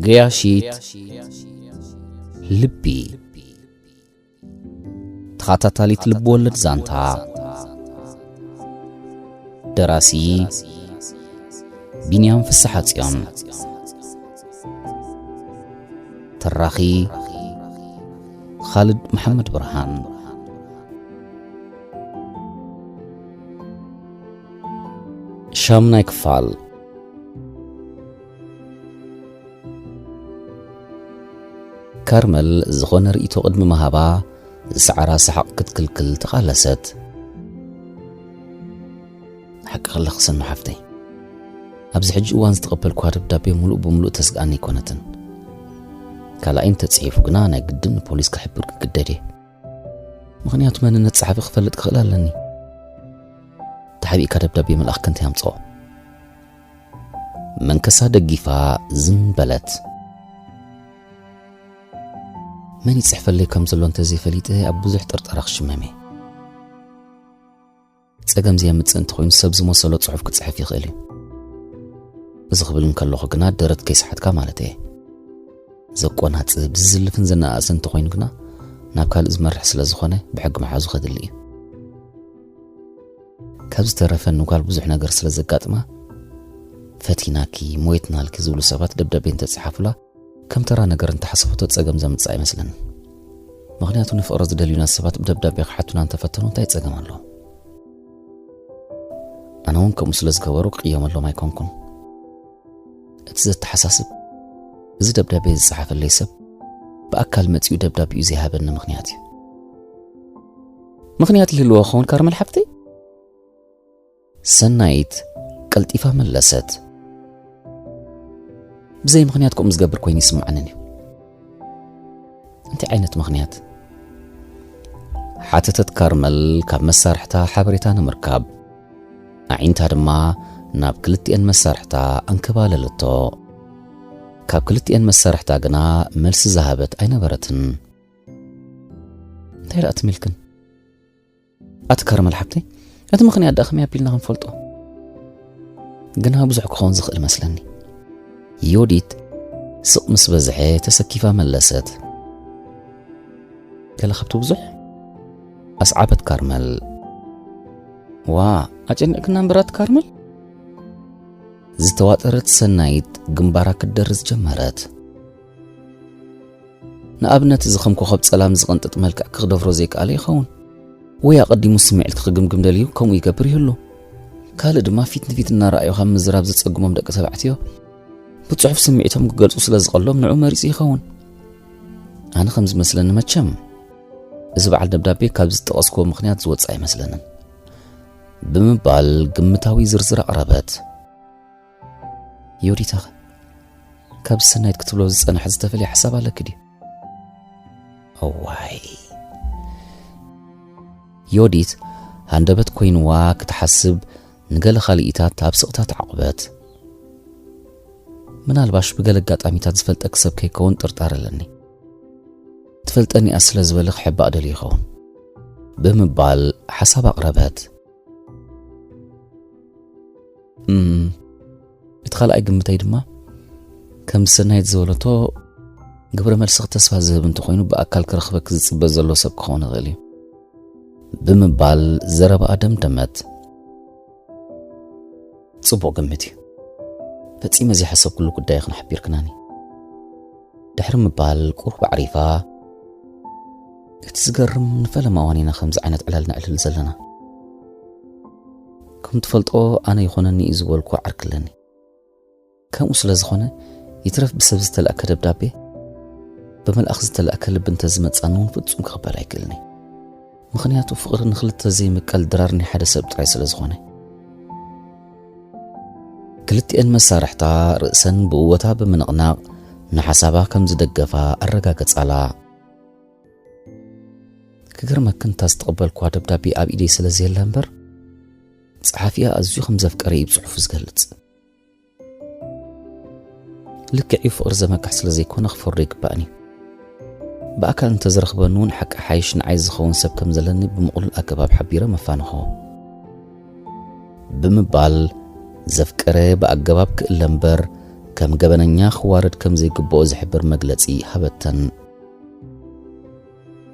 ገያሺት ልቢ። ተኸታታሊት ልብ ወለድ ዛንታ። ደራሲ ቢንያም ፍስሓጽዮን። ተራኺ ኻልድ መሓመድ ብርሃን። ሻምናይ ክፋል። ካርመል ዝኾነ ርእይቶ ቅድሚ ምሃባ፣ ዝሰዓራ ሰሓቕ ክትክልክል ተቓለሰት። ሓቂ ከለኺ ሰኑ ሓፍተይ፣ ኣብዚ ሕጂ እዋን ዝተቐበልኳ ደብዳቤ ሙሉእ ብሙሉእ ተስግኣኒ ኣይኮነትን። ካልኣይ እንተጽሒፉ ግና ናይ ግድን ንፖሊስ ክሕብር ክግደድ እየ። ምኽንያቱ መንነት ጸሓፊ ክፈልጥ ክኽእል ኣለኒ። ተሓቢእካ ደብዳቤ መልኣኽ ከንተ ያምጽኦ? መንከሳ ደጊፋ ዝም በለት። መን ይጽሕፈለይ ከም ዘሎ እንተዘይፈሊጠ ኣብ ብዙሕ ጥርጠራ ክሽመም እየ። ጸገም ዘየምጽእ እንተኾይኑ ሰብ ዝመሰሎ ጽሑፍ ክጽሕፍ ይኽእል እዩ። እዚ ክብል እንከለኹ ግና ደረት ከይሰሓትካ ማለት እየ። ዘቆናጽብ፣ ዝዝልፍን ዘነኣእስን እንተኾይኑ ግና ናብ ካልእ ዝመርሕ ስለ ዝኾነ ብሕጊ ምሓዙ ከድሊ እዩ። ካብ ዝተረፈ ንጓል ብዙሕ ነገር ስለ ዘጋጥማ፣ ፈቲናኪ፣ ሞይትናልኪ ዝብሉ ሰባት ደብዳቤ እንተጽሓፉላ ከም ተራ ነገር እንተሓሰበቶ ጸገም ዘምጽእ ኣይመስለንን። ምኽንያቱ ንፍቕሪ ዝደልዩና ሰባት ብደብዳቤ ክሓቱና እንተፈተኑ እንታይ ጸገም ኣለዎ? ኣነ እውን ከምኡ ስለ ዝገበሩ ክቕየመሎም ኣይኮንኩን። እቲ ዘተሓሳስብ፣ እዚ ደብዳቤ ዝጸሓፈለይ ሰብ ብኣካል መጺኡ ደብዳቤኡ ዘይሃበኒ ምኽንያት እዩ። ምኽንያት ይህልዎ ክኸውን ካርመል ሓፍተይ? ሰናይት ቀልጢፋ መለሰት። ብዘይ ምኽንያት ከምኡ ዝገብር ኮይኑ ይስምዓንን እዩ። እንታይ ዓይነት ምኽንያት? ሓተተት ካርመል ካብ መሳርሕታ ሓበሬታ ንምርካብ። ኣዒንታ ድማ ናብ ክልቲኤን መሳርሕታ ኣንከባለለቶ። ካብ ክልቲኤን መሳርሕታ ግና መልሲ ዝሃበት ኣይነበረትን። እንታይ ደኣ ትም ኢልክን? ኣቲ ካርመል ሓብተይ፣ እቲ ምኽንያት ደኣ ከመይ ኣቢልና ክንፈልጦ? ግና ብዙሕ ክኸውን ዝኽእል መስለኒ። ዮዲት ስቕ ምስ በዝሐ ተሰኪፋ መለሰት። ገለ ካብቲ ብዙሕ? ኣስዓበት ካርመል። ዋ፣ ኣጨኒቕክና እምበር ኣቲ ካርመል? ዝተዋጠረት ሰናይት ግንባራ ክትደርዝ ጀመረት። ንኣብነት፣ እዚ ከም ኮኸብ ጸላም ዝቕንጥጥ መልክዕ ክኽደፍሮ ዘይከኣለ ይኸውን። ወይ ኣቐዲሙ ስምዒትኪ ክግምግም ደልዩ ከምኡ ይገብር ይህሉ። ካልእ ድማ ፊት ንፊት እናረኣዩ ካብ ምዝራብ ዘጸግሞም ደቂ ተባዕትዮ ብጽሑፍ ስምዒቶም ክገልጹ ስለ ዝቐሎም ንዑ መሪጹ ይኸውን። ኣነ ከም ዝመስለኒ መቸም፣ እዚ በዓል ደብዳቤ ካብ ዝጠቐስክዎ ምኽንያት ዝወጽእ ኣይመስለንን ብምባል ግምታዊ ዝርዝር ኣቕረበት። ዮዲታኸ? ካብ ሰናይት ክትብሎ ዝጸናሕ ዝተፈልየ ሓሳብ ኣለኪ ድዩ? እዋይ። ዮዲት ሃንደበት ኮይንዋ ክትሓስብ ንገለ ካልኢታት ኣብ ስቕታ ተዓቑበት። ምናልባሽ ብገለ ኣጋጣሚታት ዝፈልጠኪ ሰብ ከይከውን ጥርጣረ ኣለኒ። ትፈልጠኒ እያ ስለ ዝበለ ክሕባእ ደልዩ ይኸውን ብምባል ሓሳብ ኣቕረበት። እም፣ እቲ ካልኣይ ግምተይ ድማ፣ ከም ሰናይት ዝበለቶ፣ ግብረ መልስኺ ተስፋ ዝህብ እንተኾይኑ፣ ብኣካል ክረኽበኪ ዝጽበ ዘሎ ሰብ ክኸውን ይኽእል እዩ ብምባል ዘረባኣ ደምደመት። ጽቡቕ ግምት እዩ። ፈጺመ ዘይሓሰብኩሉ ጉዳይ ኢኽን ሓቢርክናኒ። ድሕሪ ምባል ቁሩብ ኣዕሪፋ፣ እቲ ዝገርም ንፈለማ እዋን ኢና ከምዚ ዓይነት ዕላል ነዕልል ዘለና። ከም ትፈልጦ ኣነ ይኾነኒ እዩ ዝበልኩ ዓርኪ ኣለኒ። ከምኡ ስለ ዝኾነ ይትረፍ ብሰብ ዝተላእከ ደብዳቤ፣ ብመልኣኽ ዝተላእከ ልቢ እንተዝመጻኒ እውን ፍጹም ክቕበል ኣይክእልን እየ። ምኽንያቱ ፍቕሪ ንኽልተ ዘይምቀል ድራር ናይ ሓደ ሰብ ጥራይ ስለ ዝኾነ። ክልቲኤን መሳርሕታ ርእሰን ብእወታ ብምንቕናቕ ንሓሳባ ከም ዝደገፋ ኣረጋገጻላ። ክገርመክን እታ ዝተቐበልኳ ደብዳቤ ኣብ ኢደይ ስለ ዘየላ እምበር፣ ጸሓፊኣ ኣዝዩ ከም ዘፍቀረ እዩ ብጽሑፉ ዝገልጽ። ልክዕ እዩ፣ ፍቕሪ ዘመክሕ ስለ ዘይኮነ ክፈርዶ ኣይግባእን እዩ። ብኣካል እንተዝረኽበኒ እውን ሓቂ ሓይሽ ንዓይ ዝኸውን ሰብ ከም ዘለኒ ብምቕሉል ኣገባብ ሓቢረ መፋንኾ። ብምባል ዘፍቀረ ብኣገባብ ክእለ እምበር ከም ገበነኛ ክዋረድ ከም ዘይግብኦ ዝሕብር መግለጺ ሃበተን።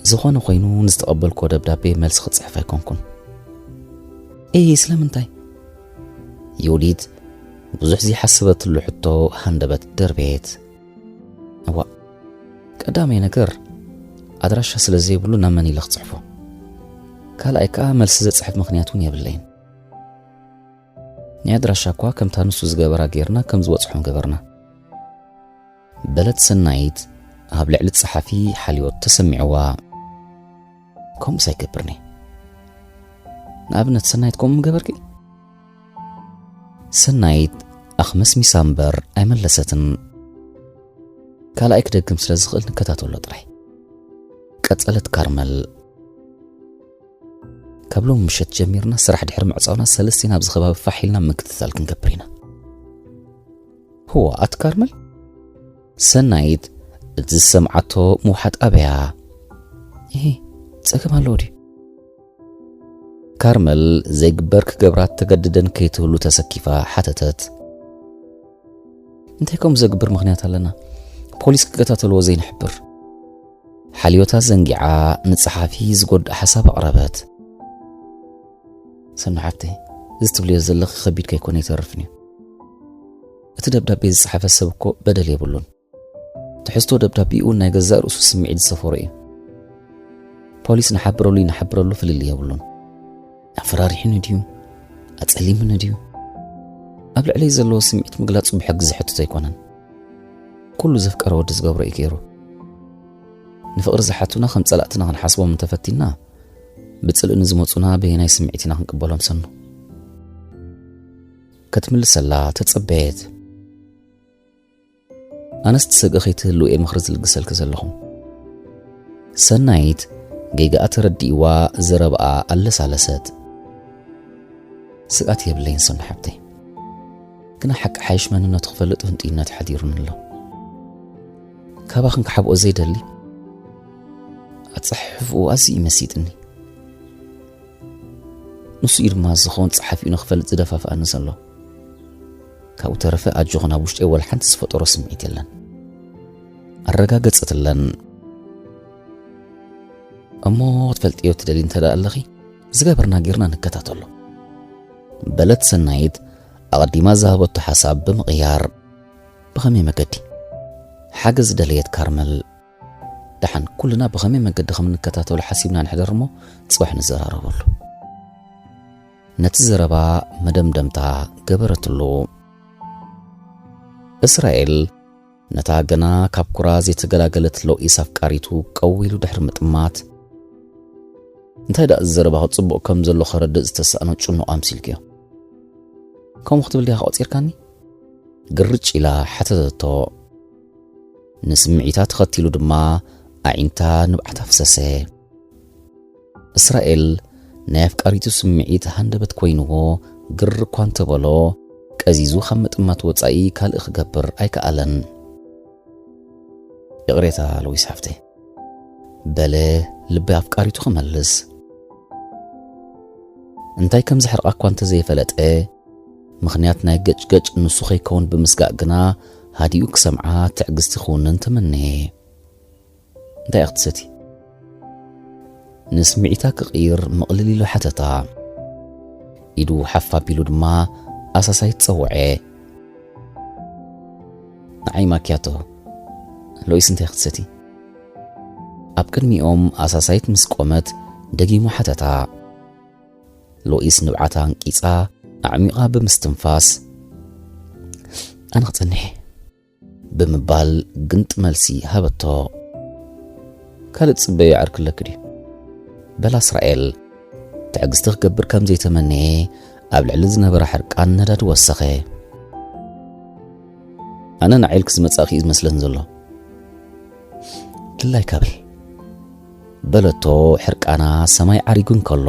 ዝኾነ ኮይኑ ንዝተቐበልክዎ ደብዳቤ መልሲ ክጽሕፍ ኣይኮንኩን። "ኤይ፣ ስለምንታይ?" ዮዲት ብዙሕ ዘይሓሰበትሉ ሕቶ ሃንደበት ደርበየት። "እዋእ፣ ቀዳማይ ነገር ኣድራሻ ስለ ዘይብሉ ናብ መን ኢለ ክጽሕፎ? ካልኣይ ከኣ መልሲ ዘጽሕፍ ምኽንያት እውን የብለይን። ናይ ኣድራሻ እኳ ከምታ ንሱ ዝገበራ ጌርና ከም ዝበጽሖ ምገበርና" በለት ሰናይት ኣብ ልዕሊ ጸሓፊ ሓልዮት ተሰሚዕዋ። "ከምኡስ ኣይገብርኒ። ንኣብነት ሰናይት ከምኡ ምገበርኪ?" ሰናይት ኣኽመስሚሳ እምበር ኣይመለሰትን። "ካልኣይ ክደግም ስለ ዝኽእል ንከታተሎ ጥራይ" ቀጸለት ካርመል። "ካብ ሎም ምሸት ጀሚርና ስራሕ ድሕሪ ምዕጻውና ሰለስቲና ኣብዚ ከባቢ ፋሕ ኢልና ምክትታል ክንገብር ኢና። ህዋ ኣት ካርመል?" ሰናይት እቲ ዝሰምዓቶ ምውሓጥ ኣበያ። "እሂ፣ ጸገም ኣለዎ ድዩ?" ካርመል ዘይግበር ክገብራ ተገድደን ከይትህሉ ተሰኪፋ ሓተተት። "እንታይ ከምኡ ዘግብር ምኽንያት ኣለና? ፖሊስ ክከታተልዎ ዘይንሕብር?" ሓልዮታ ዘንጊዓ ንጸሓፊ ዝጎድእ ሓሳብ ኣቕረበት። "ሰኑ ሓብተይ፣ እዚ ትብልዮ ዘለኺ ከቢድ ከይኮነ ኣይተርፍን እዩ። እቲ ደብዳቤ ዝጸሓፈ ሰብ እኮ በደል የብሉን። ትሕዝቶ ደብዳቤኡ ናይ ገዛእ ርእሱ ስምዒት ዝሰፈሮ እዩ። ፖሊስ ንሓብረሉ ይንሓብረሉ ፍልልይ የብሉን። ኣፈራሪሑኒ ድዩ? ኣጸሊሙኒ ድዩ? ኣብ ልዕለይ ዘለዎ ስምዒት ምግላጹ ብሕጊ ዝሕትት ኣይኮነን። ኩሉ ዘፍቀረ ወዲ ዝገብሮ እዩ ገይሩ። ንፍቕሪ ዝሓቱና ከም ጸላእትና ክንሓስቦም እንተፈቲና፣ ብጽልኢ ንዝመጹና በየናይ ስምዒት ኢና ክንቅበሎም ሰኑ?" ክትምልሰላ ተጸበየት። "ኣነስ ትሰግኢ ከይትህልው እየ ምኽሪ ዝልግሰልኪ ዘለኹ።" ሰናይት ጌጋኣ ተረዲእዋ ዘረባኣ ኣለሳለሰት። "ስግኣት የብለይን ሰኑ ሓብተይ። ግና ሓቂ ሓይሽ መንነቱ ክፈልጥ ህንጥይነት ሓዲሩኒ ኣሎ። ካባኽን ክሓብኦ ዘይደሊ፣ ኣጸሓሕፍኡ ኣዝዩ እዩ መሲጥኒ። ንሱ እዩ ድማ ዝኸውን ጸሓፊኡ ንኽፈልጥ ዝደፋፍኣኒ ዘሎ። ካብኡ ተረፈ ኣጆኹን ኣብ ውሽጠይ ወላ ሓንቲ ዝፈጠሮ ስምዒት የለን።" ኣረጋገጸትለን። "እሞ ክትፈልጥዮ ትደሊ እንተ ደኣ ኣለኺ፣ ዝገበርና ጌርና ንከታተሎ" በለት ሰናይት ኣቐዲማ ዝሃበቶ ሓሳብ ብምቕያር። "ብኸመይ መገዲ?" ሓገዝ ደለየት ካርመል። "ደሓን ኩልና ብኸመይ መገዲ ከም እንከታተሎ ሓሲብና ንሕደር እሞ ጽባሕ ንዘራረበሉ" ነቲ ዘረባ መደምደምታ ገበረትሉ። እስራኤል ነታ ገና ካብ ኩራ ዘይተገላገለት ሎኢስ ኣፍቃሪቱ ቀው ኢሉ ድሕሪ ምጥማት፣ እንታይ ደኣ እዚ ዘረባኺ ጽቡቕ ከም ዘሎ ከረድእ ዝተሳእኖ ጭኑቕ ኣምሲልክዮ። "ከምኡ ክትብል ዲኻ ቆጺርካኒ?" ግርጭ ኢላ ሓተተቶ። ንስምዒታ ተኸቲሉ ድማ ኣዒንታ ንብዓት ኣፍሰሰ። እስራኤል ናይ ኣፍቃሪቱ ስምዒት ሃንደበት ኮይንዎ ግር እኳ እንተበሎ፣ ቀዚዙ ካብ ምጥማት ወጻኢ ካልእ ክገብር ኣይከኣለን። "ይቕሬታ ሎዊስ ሓፍተይ" በለ ልቢ ኣፍቃሪቱ ክመልስ። እንታይ ከም ዘሕርቓ እኳ እንተዘይፈለጠ፣ ምኽንያት ናይ ገጭገጭ ንሱ ከይከውን ብምስጋእ ግና ሃዲኡ ክሰምዓ ትዕግስቲ ክውንን ተመነየ። "እንታይ ኢኺ ትሰቲ?" ንስምዒታ ክቕይር ምቕልል ኢሉ ሓተታ። ኢዱ ሓፍ ኣቢሉ ድማ ኣሳሳይት ጸውዐ። "ንዓይ ማኪያቶ፣ ሎኢስ እንታይ ክትሰቲ?" ኣብ ቅድሚኦም ኣሳሳይት ምስ ቆመት ደጊሙ ሓተታ። ሎኢስ ንብዓታ ኣንቂጻ ኣዕሚቓ ብምስትንፋስ፣ "ኣነ ክጸንሕ እየ" ብምባል ግንጢ መልሲ ሃበቶ። "ካልእ ትጽበዮ ዕርኪ ኣለኪ ድዩ?" በላ እስራኤል ትዕግስቲ ክገብር ከም ዘይተመነየ ኣብ ልዕሊ ዝነበረ ሕርቃን ነዳዲ ወሰኸ። "ኣነ ንዓይ ኢልኪ ዝመጻእኪ እዩ ዝመስለኒ ዘሎ። ድላይካ በሊ" በለቶ ሕርቃና ሰማይ ዓሪጉ እንከሎ።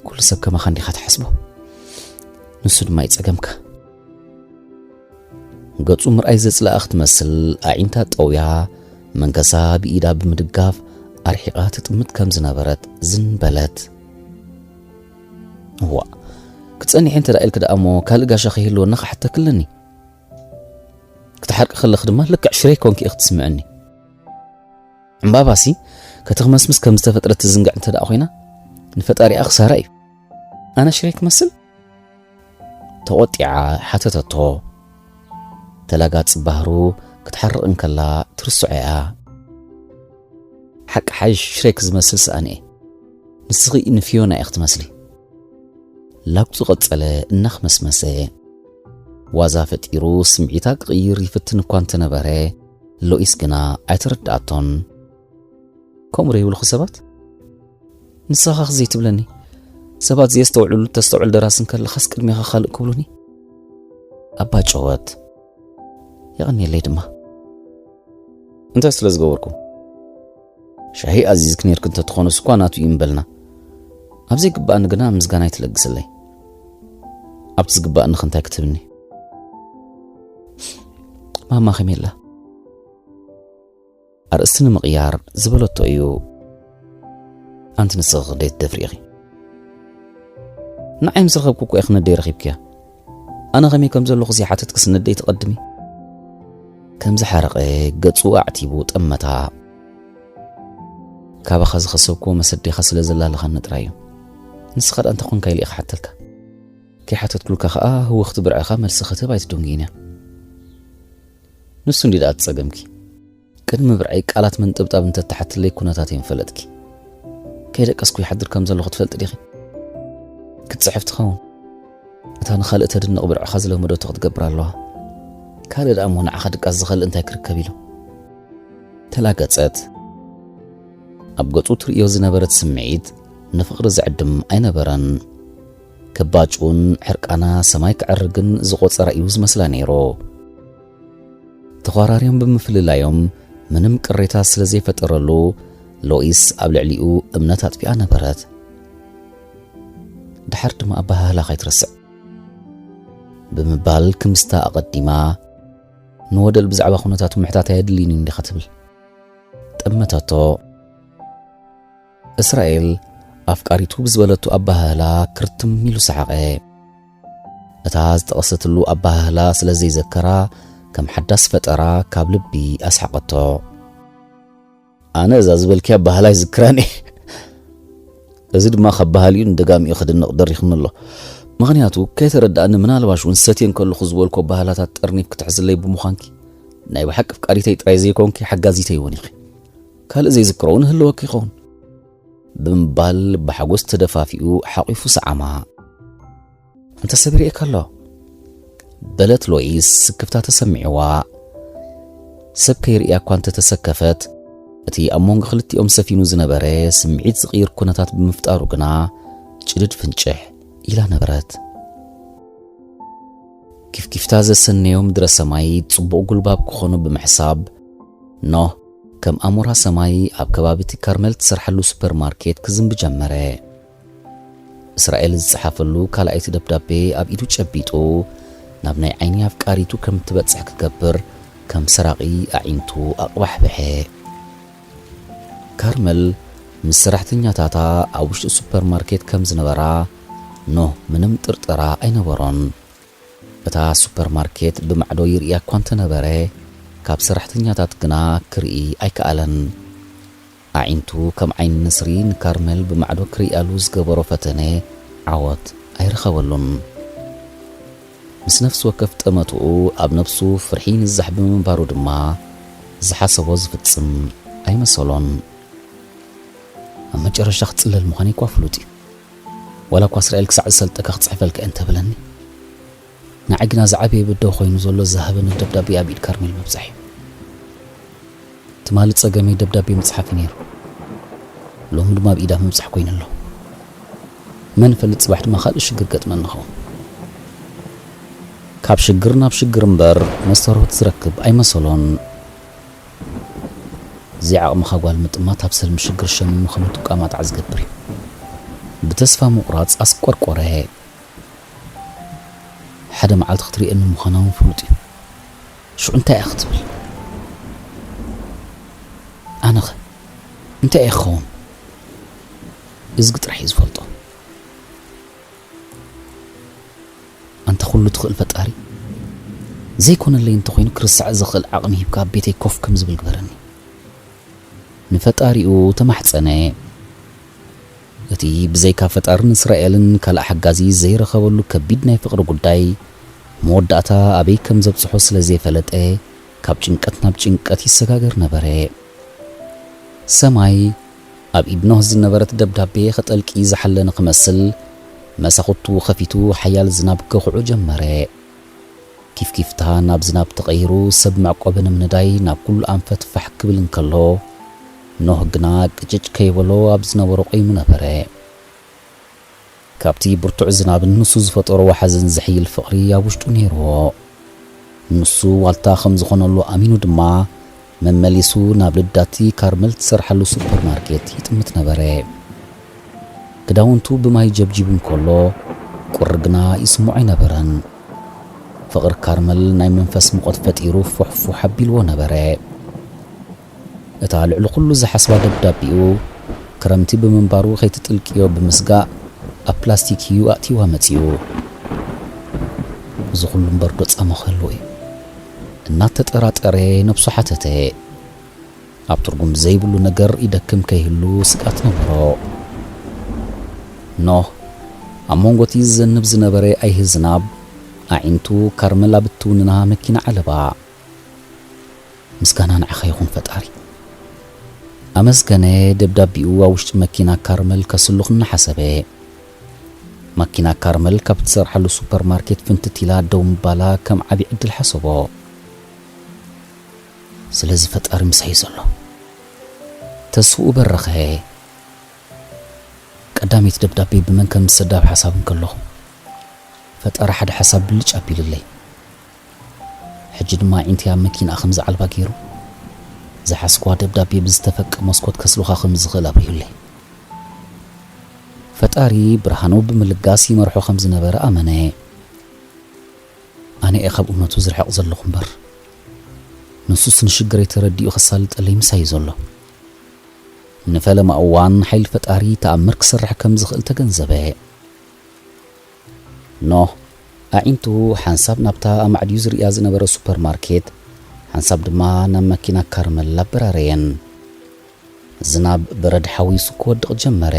"ኩሉ ሰብ ከማኻ እንዲኻ ትሓስቦ፣ ንሱ ድማ እዩ ጸገምካ" ገጹ ምርኣይ ዘጽለኣ ክትመስል ኣዒንታ ጠውያ፣ መንከሳ ብኢዳ ብምድጋፍ ኣርሒቓ ትጥምት ከም ዝነበረት ዝን በለት። "እዋእ፣ ጸኒሐ እንተ ደኣ ኢልኪ ደኣ እሞ ካልእ ጋሻ ከይህልወና ክሓተኪ ኣለኒ። ክትሓርቂ ከለኺ ድማ ልክዕ ሽሬክ ኮንኪ ኢኺ ትስምዕኒ። ዕምባባሲ ከተኽመስምስ ከም ዝተፈጥረት ትዝንግዕ እንተ ደኣ ኮይና፣ ንፈጣሪኣ ክሳራ እዩ። ኣነ ሽሬክ ክመስል? ተቖጢዓ ሓተተቶ። ተላጋጽ ባህሩ ክትሓርቕ እንከላ ትርስዖ እያ። ሓቂ ሓይሽ ሽሬክ ዝመስል ሰኣን እየ። ንስኺ ንፊዮና ኢኺ ትመስሊ። ላግጹ ቀጸለ እናኽመስመሰ። ዋዛ ፈጢሩ ስምዒታ ክቕይር ይፍትን እኳ እንተነበረ፣ ሎኢስ ግና ኣይተረድኣቶን። ከምኡ ዶ ይብሉኺ ሰባት? ንስኻ ዘይትብለኒ። ሰባት ዘየስተውዕሉ ተስተውዕል ደራሲ እንከለኻስ ቅድሜኻ ካልእ ክብሉኒ? ኣባ ጨወት። የቐንየለይ ድማ። እንታይ ስለ ዝገበርኩ? ሻሂ ኣዚዝክ ነርክ እንተትኾኑስ እኳ ናቱ እዩ እምበልና። ኣብ ዘይግባኣኒ ግና ምስጋና ኣይትለግስለይ። ኣብቲ ዝግባኣኒ ኸ እንታይ ክትብኒ? ማማ ከመይ ኣላ? ኣርእስቲ ንምቕያር ዝበለቶ እዩ። ኣንቲ ንስኺ ክንደይ ትደፍሪ ኢኺ? ንዓይ ምስ ረኸብኩ እኮ ኢኺ ነደይ ረኺብክያ። ኣነ ከመይ ከም ዘለኹ ዘይሓተትክስ ነደይ ትቐድሚ? ከም ዝሓረቐ ገጹ ኣዕቲቡ ጠመታ። ካባኻ ዝኸሰብኩዎ መሰዴኻ ስለ ዘላለኻኒ ጥራይ እዩ። ንስኻ ደኣ እንታይ ኾንካ ኢለ ኢኻ ሓተልካ? ከይሓተትኩልካ ኸኣ ህውኽቲ ብርዕኻ መልሲ ክትህብ ኣይትድንጉይን እያ። ንሱ እንዲ ደኣ ትጸገምኪ። ቅድሚ ብርዐይ ቃላት ምንጥብጣብ እንተተሓትለይ ኩነታተይ ምፈለጥኪ። ከይደቀስኩ ይሓድር ከም ዘለኹ ትፈልጢ ዲኺ? ክትጽሕፍ ትኸውን። እታ ንኻልእ ተድንቕ ብርዕኻ ዝለመደቶ ክትገብር ኣለዋ። ካልእ ደኣ እሞ ንዓኻ ድቃስ ዝኸልእ እንታይ ክርከብ ኢሉ? ተላገጸት። ኣብ ገጹ ትርእዮ ዝነበረት ስምዒት ንፍቕሪ ዝዕድም ኣይነበረን። ከባጭውን ሕርቃና ሰማይ ክዕርግን ዝቖጸራ እዩ ዝመስላ ነይሩ። ተዃራርዮም ብምፍልላዮም ምንም ቅሬታ ስለ ዘይፈጠረሉ፣ ሎኢስ ኣብ ልዕሊኡ እምነት ኣጥፊኣ ነበረት። ድሓር ድማ ኣበሃህላኻ ኣይትረስዕ ብምባል ክምስታ ኣቐዲማ፣ ንወደል ብዛዕባ ኩነታቱ ምሕታት ኣየድልይን እዩ እንዲኻ ትብል። ጠመተቶ። እስራኤል ኣፍቃሪቱ ብዝበለቱ ኣበሃህላ ክርትም ኢሉ ሰሓቐ። እታ ዝጠቐሰትሉ ኣበሃህላ ስለ ዘይዘከራ፣ ከም ሓዳስ ፈጠራ ካብ ልቢ ኣስሓቐቶ። ኣነ እዛ ዝበልክያ ኣበሃህላ ኣይዝክራን እየ። እዚ ድማ ካብ በሃሊኡ ንደጋሚኡ ክድነቕ ደሪኽኒ ኣሎ። ምኽንያቱ ከይተረድኣኒ፣ ምናልባሽ እውን ሰትየ እንከለኹ ዝበልኩ ኣበሃህላታት ጠርኒፍ ክትሕዝለይ ብምዃንኪ፣ ናይ ብሓቂ ኣፍቃሪተይ ጥራይ ዘይኮንኪ ሓጋዚተይ እውን ኢኺ። ካልእ ዘይዝክሮ እውን ህልወኪ ይኸውን። ብምባል ብሓጎስ ተደፋፊኡ ሓቒፉ ሰዓማ። "እንተ ሰብ ይርእየካ ኣሎ?" በለት ሎኢስ ስክፍታ ተሰሚዕዋ። ሰብ ከይርእያ እኳ እንተተሰከፈት፣ እቲ ኣብ መንጎ ክልቲኦም ሰፊኑ ዝነበረ ስምዒት ዝቕይር ኩነታት ብምፍጣሩ ግና ጭድድ ፍንጭሕ ኢላ ነበረት። ኪፍኪፍታ ዘሰነዮ ምድረ ሰማይ ጽቡቕ ጉልባብ ክኾኑ ብምሕሳብ፣ ኖህ ከም ኣሞራ ሰማይ ኣብ ከባቢ እቲ ካርመል ትሰርሓሉ ሱፐርማርኬት ክዝንቢ ጀመረ። እስራኤል ዝጸሓፈሉ ካልኣይቲ ደብዳቤ ኣብ ኢዱ ጨቢጡ፣ ናብ ናይ ዓይኒ ኣፍቃሪቱ ከም እትበጽሕ ክገብር፣ ከም ሰራቒ ኣዒንቱ ኣቕባሕብሐ። ካርመል ምስ ሰራሕተኛታታ ኣብ ውሽጢ ሱፐርማርኬት ከም ዝነበራ፣ ኖህ ምንም ጥርጠራ ኣይነበሮን። እታ ሱፐርማርኬት ብማዕዶ ይርእያ እኳ እንተነበረ፣ ካብ ሰራሕተኛታት ግና ክርኢ ኣይከኣለን። ኣዒንቱ ከም ዓይኒ ንስሪ ንካርመል ብማዕዶ ክርእያሉ ዝገበሮ ፈተነ ዓወት ኣይረኸበሉን። ምስ ነፍሲ ወከፍ ጠመትኡ ኣብ ነፍሱ ፍርሒ ይንዛሕ ብምንባሩ ድማ ዝሓሰቦ ዝፍጽም ኣይመሰሎን። ኣብ መጨረሻ ክጽለል ምዃነይ እኳ ፍሉጥ እዩ። ዋላ እኳ እስራኤል ክሳዕ ዝሰልጠካ ክጽሕፈልካ እየ እንተበለኒ፣ ንዓይ ግና ዝዓበየ በደው ኮይኑ ዘሎ ዝሃበኒ ደብዳቤ ኣብ ኢድ ካርሜል ምብጻሕ እዩ። ትማሊ ጸገመይ ደብዳቤ ምጽሓፍ እዩ ነይሩ። ሎሚ ድማ ኣብ ኢዳ ምብጻሕ ኮይኑ ኣሎ። መን ይፈልጥ ጽባሕ ድማ ካልእ ሽግር ገጥመኒ ኸውን። ካብ ሽግር ናብ ሽግር እምበር መስተርሆት ዝረክብ ኣይመሰሎን። ዘይዓቕምኻ ጓል ምጥማት ኣብ ሰልሚ ሽግር ሸሚሙ ከም እትቋማጣዕ ዝገብር እዩ። ብተስፋ ምቑራጽ ኣስቆርቆረ። ሓደ መዓልቲ ክትርእየኒ ምዃና እውን ፍሉጥ እዩ። ሽዑ እንታይ እያ ክትብል? ኣነኸ እንታይ እየ ክኸውን? እዝጊ ጥራሕ እዩ ዝፈልጦ። ትኽእል ፈጣሪ፣ ዘይኮነለይ እንተኾይኑ ክርስዕ ዝኽእል ዓቕሚ ሂብካ ኣብ ቤተይ ኮፍ ከም ዝብል ግበረኒ። ንፈጣሪኡ ተማሕጸነ። እቲ ብዘይካ ፈጣርን እስራኤልን ካልእ ሓጋዚ ዘይረኸበሉ ከቢድ ናይ ፍቕሪ ጉዳይ፣ መወዳእታ ኣበይ ከም ዘብጽሖ ስለ ዘይፈለጠ፣ ካብ ጭንቀት ናብ ጭንቀት ይሰጋገር ነበረ። ሰማይ ኣብ ኢድ ኖህ ዝነበረት ደብዳቤ ኸጠልቂ ዝሓለነ ክመስል፣ መሳኹቱ ኸፊቱ ሓያል ዝናብ ከኹዑ ጀመረ። ኪፍኪፍታ ናብ ዝናብ ተቐይሩ፣ ሰብ መዕቆቢ ንምንዳይ ናብ ኩሉ ኣንፈት ፋሕ ክብል እንከሎ፣ ኖህ ግና ቅጭጭ ከይበሎ ኣብ ዝነበሮ ቆይሙ ነበረ። ካብቲ ብርቱዕ ዝናብን ንሱ ዝፈጠሮ ወሓዝን ዝሕይል ፍቕሪ ኣብ ውሽጡ ነይርዎ። ንሱ ዋልታ ከም ዝኾነሉ ኣሚኑ ድማ፣ መመሊሱ ናብ ልዳቲ ካርመል ትሰርሓሉ ሱፐርማርኬት ይጥምት ነበረ። ክዳውንቱ ብማይ ጀብጂቡ እንከሎ፣ ቁሪ ግና ይስምዖ ኣይነበረን። ፍቕሪ ካርመል ናይ መንፈስ ሙቐት ፈጢሩ ፉሕፉሕ ኣቢልዎ ነበረ። እታ ልዕሊ ኩሉ ዝሓስባ ደብዳቤኡ፣ ክረምቲ ብምንባሩ ከይትጥልቅዮ ብምስጋእ፣ ኣብ ፕላስቲክ እዩ ኣእትይዋ መጺኡ። እዚ ኩሉ እምበር ዶ ጻማ ክህልዎ እዩ? እናተጠራጠረ ነብሱ ሓተተ። ኣብ ትርጉም ዘይብሉ ነገር ይደክም ከይህሉ ስግኣት ነበሮ። ኖህ፣ ኣብ መንጎ እቲ ዝዘንብ ዝነበረ ኣይሂ ዝናብ፣ ኣዒንቱ ካርመል ኣብ እትውንና መኪና ዓለባ። ምስጋና ንዓኻ ይኹን ፈጣሪ። ኣመስገነ፣ ደብዳቤኡ ኣብ ውሽጢ መኪና ካርመል ከስልኽ እናሓሰበ። መኪና ካርመል ካብ እትሰርሓሉ ሱፐርማርኬት ፍንትት ኢላ ደው ምባላ ከም ዓቢ ዕድል ሓሰቦ። ስለዚ ፈጣሪ ምሳይ ዘሎ። ተስፍኡ በረኸ። ቀዳመይቲ ደብዳቤ ብመን ከም ዝሰዳ ኣብ ሓሳብ እንከለኹ፣ ፈጣሪ ሓደ ሓሳብ ብልጭ ኣቢሉለይ። ሕጂ ድማ ኣዒንተይ ኣብ መኪናኣ ከም ዝዓልባ ገይሩ፣ ዝሓዝክዋ ደብዳቤ ብዝተፈቀ መስኮት ከስልኻ ከም ዝኽእል ኣብሪሁለይ። ፈጣሪ ብርሃኑ ብምልጋስ ይመርሖ ከም ዝነበረ ኣመነ። ኣነ እየ ካብ እምነቱ ዝርሕቕ ዘለኹ እምበር፣ ንሱስ ንሽግረይ ተረዲኡ ከሳልጠለይ ምሳይ እዩ ዘሎ። ንፈለማ እዋን ሓይሊ ፈጣሪ ተኣምር ክሰርሕ ከም ዝኽእል ተገንዘበ። ኖህ ኣዒንቱ ሓንሳብ ናብታ ኣማዕድዩ ዝርእያ ዝነበረ ሱፐርማርኬት፣ ሓንሳብ ድማ ናብ መኪና ካርመል ኣበራረየን። ዝናብ በረድ ሓዊሱ ክወድቕ ጀመረ።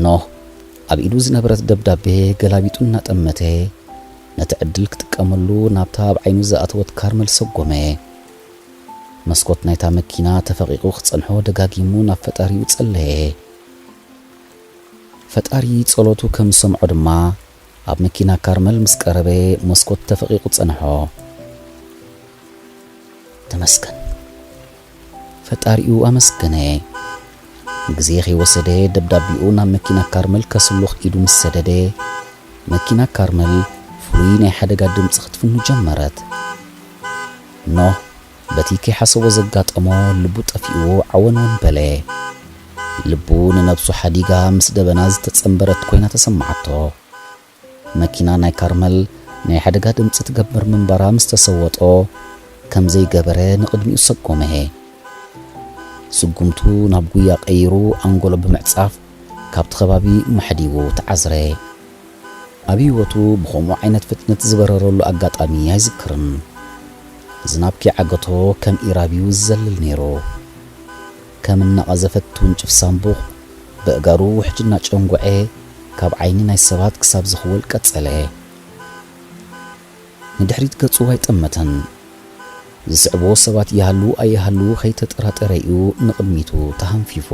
ኖህ ኣብ ኢዱ ዝነበረት ደብዳቤ ገላቢጡ እናጠመተ፣ ነቲ ዕድል ክጥቀመሉ ናብታ ኣብ ዓይኑ ዝኣተወት ካርመል ሰጎመ። መስኮት ናይታ መኪና ተፈቒቑ ክጸንሖ ደጋጊሙ ናብ ፈጣሪኡ ጸለየ። ፈጣሪ ጸሎቱ ከም ዝሰምዖ ድማ፣ ኣብ መኪና ካርመል ምስ ቀረበ መስኮት ተፈቒቑ ጸንሖ። ተመስገን። ፈጣሪኡ ኣመስገነ። ግዜ ከይወሰደ ደብዳቤኡ ናብ መኪና ካርመል ከስሉኽ ኢዱ ምስ ሰደደ፣ መኪና ካርመል ፍሉይ ናይ ሓደጋ ድምጺ ክትፍኑ ጀመረት። ኖህ በቲ ከይሓሰቦ ዘጋጠሞ ልቡ ጠፊኡ ዓወንወን በለ። ልቡ ንነብሱ ሓዲጋ ምስ ደበና ዝተጸንበረት ኮይና ተሰማዓቶ። መኪና ናይ ካርመል ናይ ሓደጋ ድምጺ ትገብር ምንባራ ምስ ተሰወጦ፣ ከም ዘይገበረ ንቕድሚኡ ሰጎመ። ስጉምቱ ናብ ጉያ ቀይሩ ኣንጎሎ ብምዕጻፍ ካብቲ ከባቢ ማሕዲጉ ተዓዝረ። ኣብ ህይወቱ ብኸምኡ ዓይነት ፍጥነት ዝበረረሉ ኣጋጣሚ ኣይዝክርን። ዝናብ ከይዓገቶ ከም ኢራብ እዩ ዝዘልል ነይሩ። ከም እናቐዘፈት ትውንጭፍ ሳምቡቕ ብእጋሩ ውሕጅ እናጨንጎዐ ካብ ዓይኒ ናይ ሰባት ክሳብ ዝኽወል ቀጸለ። ንድሕሪት ገጹ ኣይጠመተን። ዝስዕብዎ ሰባት ይሃልዉ ኣይሃልዉ ከይተጠራጠረ እዩ ንቕድሚቱ ተሃንፊፉ።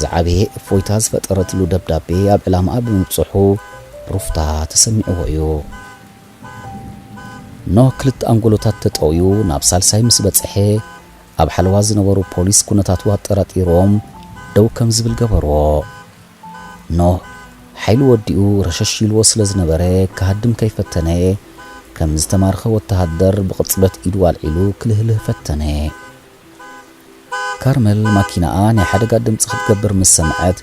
ዝዓበየ እፎይታ ዝፈጠረትሉ ደብዳቤ ኣብ ዕላማኣ ብምብጽሑ ሩፍታ ተሰሚዕዎ እዩ። ኖህ ክልተ ኣንጎሎታት ተጠውዩ ናብ ሳልሳይ ምስ በጽሐ፣ ኣብ ሓለዋ ዝነበሩ ፖሊስ ኩነታቱ ኣጠራጢሮም ደው ከም ዝብል ገበርዎ። ኖህ ሓይሊ ወዲኡ ረሸሽ ኢልዎ ስለ ዝነበረ ክሃድም ከይፈተነ፣ ከም ዝተማርኸ ወተሃደር ብቕጽበት ኢዱ ኣልዒሉ ክልህልህ ፈተነ። ካርመል ማኪናኣ ናይ ሓደጋ ድምጺ ክትገብር ምስ ሰምዐት፣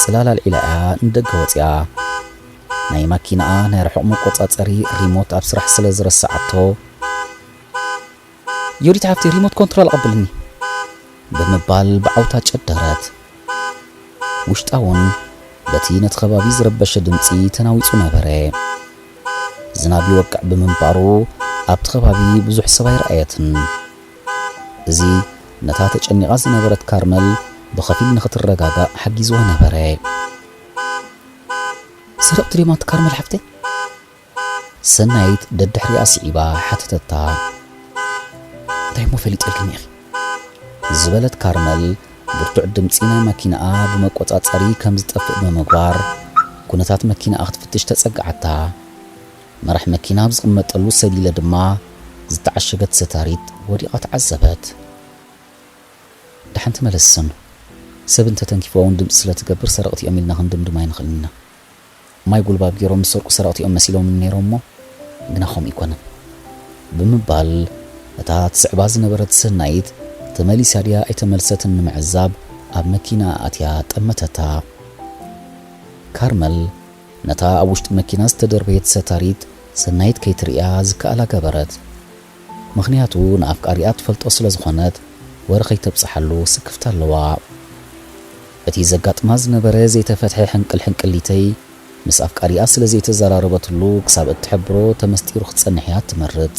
ጽላል ኣልዒላ እያ ንደገ ወጺኣ። ናይ ማኪናኣ ናይ ርሑቕ መቆጻጸሪ ሪሞት ኣብ ስራሕ ስለ ዝረስዓቶ፣ "ዮዲት ሓፍቲ፣ ሪሞት ኮንትሮል ኣቐብልኒ" ብምባል ብዓውታ ጨደረት። ውሽጣ እውን በቲ ነቲ ከባቢ ዝረበሸ ድምጺ ተናዊጹ ነበረ። ዝናብ ይወቅዕ ብምንባሩ ኣብቲ ከባቢ ብዙሕ ሰብ ኣይረኣየትን። እዚ ነታ ተጨኒቓ ዝነበረት ካርመል ብኸፊል ንኽትረጋጋእ ሓጊዝዋ ነበረ። ሰረቕቲ ድዮም ኣንቲ ካርመል ሓፍተይ? ሰናይት ደድሕሪኣ ስዒባ ሓተተታ። እንታይ እሞ ፈሊጠልክኒ ኢኺ? ዝበለት ካርመል ብርቱዕ ድምፂ ናይ መኪናኣ ብመቆፃፀሪ ከም ዝጠፍእ ብምግባር ኩነታት መኪናኣ ክትፍትሽ ተፀግዓታ። መራሕ መኪና ኣብ ዝቕመጠሉ ሰሊለ ድማ ዝተዓሸገት ሰታሪት ወዲቓ ተዓዘበት። ደሓን ተመለስን። ሰብ እንተተንኪፍዋ እውን ድምፂ ስለ ትገብር ሰረቕቲ እዮም ኢልና ክንድምድም ኣይንኽእልን ኢና። ማይ ጉልባብ ገይሮም ዝሰርቁ ሰረቕቲ እዮም መሲሎም ነይሮም እሞ ግና ከምኡ ኣይኮነን። ብምባል እታ ትስዕባ ዝነበረት ሰናይት ተመሊሳ ድያ ኣይተመልሰትን ንምዕዛብ ኣብ መኪና ኣትያ ጠመተታ። ካርመል ነታ ኣብ ውሽጢ መኪና ዝተደርበየት ሰታሪት ሰናይት ከይትርእያ ዝከኣላ ገበረት። ምኽንያቱ ንኣፍቃሪኣ ትፈልጦ ስለ ዝኾነት ወረ ከይተብጽሓሉ ስክፍታ ኣለዋ። እቲ ዘጋጥማ ዝነበረ ዘይተፈትሐ ሕንቅል ሕንቅሊተይ ምስ ኣፍቃሪኣ ስለ ዘይተዘራረበትሉ ክሳብ እትሕብሮ ተመስጢሩ ክትጸንሕ እያ ትመርጽ።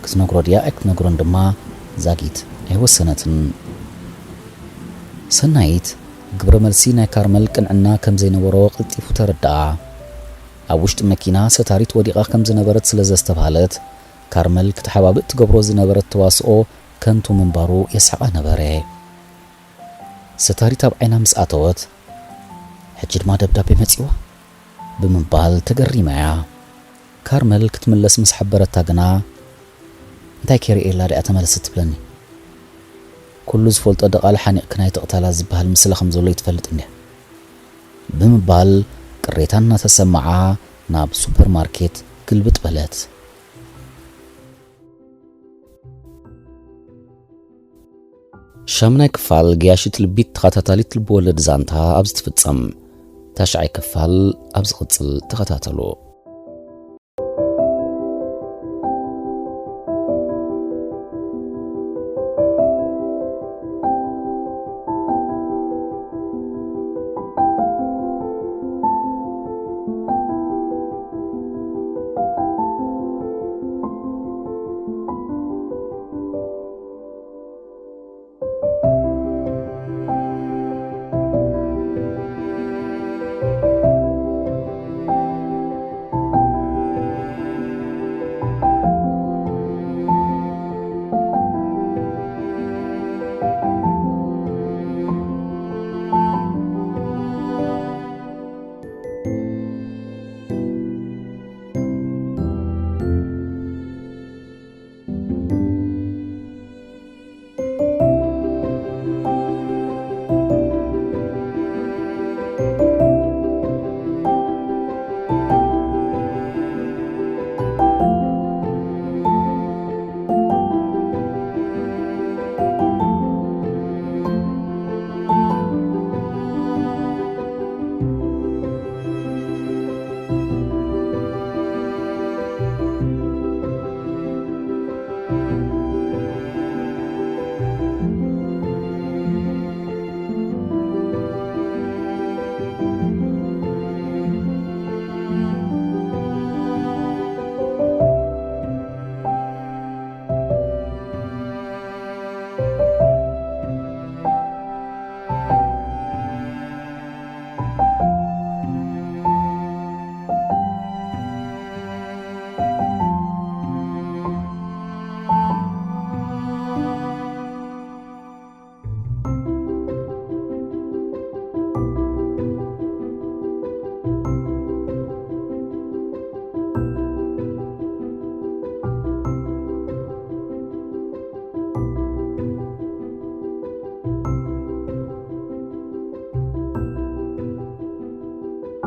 ክትነግሮ ድያ ኣይክትነግሮን ድማ ዛጊት ኣይወሰነትን። ሰናይት ግብረ መልሲ ናይ ካርመል ቅንዕና ከም ዘይነበሮ ቀልጢፉ ተረድኣ። ኣብ ውሽጢ መኪና ሰታሪት ወዲቓ ከም ዝነበረት ስለ ዘስተብሃለት ካርመል ክትሓባብእ ትገብሮ ዝነበረት ተዋስኦ ከንቱ ምንባሩ የስሕቓ ነበረ። ሰታሪት ኣብ ዓይና ምስ ኣተወት፣ ሕጂ ድማ ደብዳቤ መጺዋ ብምባል ተገሪማ እያ። ካርመል ክትምለስ ምስ ሓበረታ ግና እንታይ ከርእየላ ደኣ ተመለሰት ትብለኒ? ኩሉ ዝፈልጦ ደቓል ሓኒቕክን ኣይትቕተላ ዝበሃል ምስላ ከም ዘሎ ይትፈልጥ እንድያ ብምባል ቅሬታ እናተሰምዓ ናብ ሱፐርማርኬት ግልብጥ በለት። ሻምናይ ክፋል ገያሺት ልቢት ተኸታታሊት ልብወለድ ዛንታ ኣብዚ ትፍጸም። ታሽዓይ ክፋል ኣብ ዝቕጽል ተኸታተሉ።